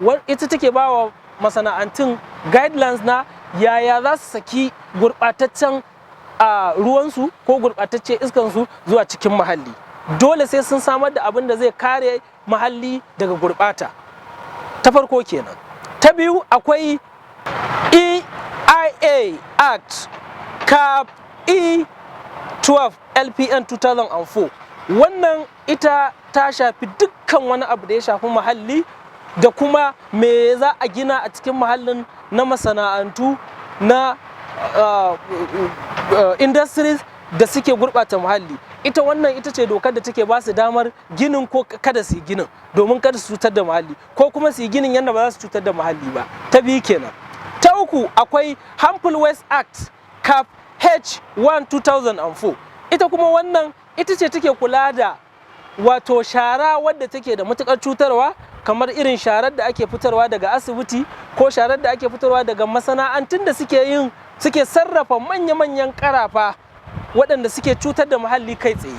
Ita take ba wa masana'antun guidelines na yaya za su saki gurɓataccen a ruwansu ko gurɓatacce iskansu zuwa cikin muhalli. Dole sai sun samar da abin da zai kare muhalli daga gurɓata. Ta farko kenan. Ta biyu, akwai EIA Act, Cap E12 LPN 2004. Wannan ita ta shafi dukkan wani abu da ya shafi muhalli da kuma me za a gina a cikin muhallin na masana'antu, na industries da suke gurɓata muhalli. Ita wannan ita ce dokar da take ba su damar ginin ko kada su yi ginin domin kada su cutar da muhalli, ko kuma su yi ginin yadda ba za su cutar da muhalli ba. Ta biyu kenan. Ta uku, akwai Harmful Waste Act, Cap H1 2004. Ita kuma wannan ita ce take kula da wato shara wadda take da matukar cutarwa, kamar irin sharar da ake fitarwa daga asibiti ko sharar da ake fitarwa daga masana'antun da suke sarrafa manya-manyan karafa waɗanda suke cutar da muhalli kai tsaye.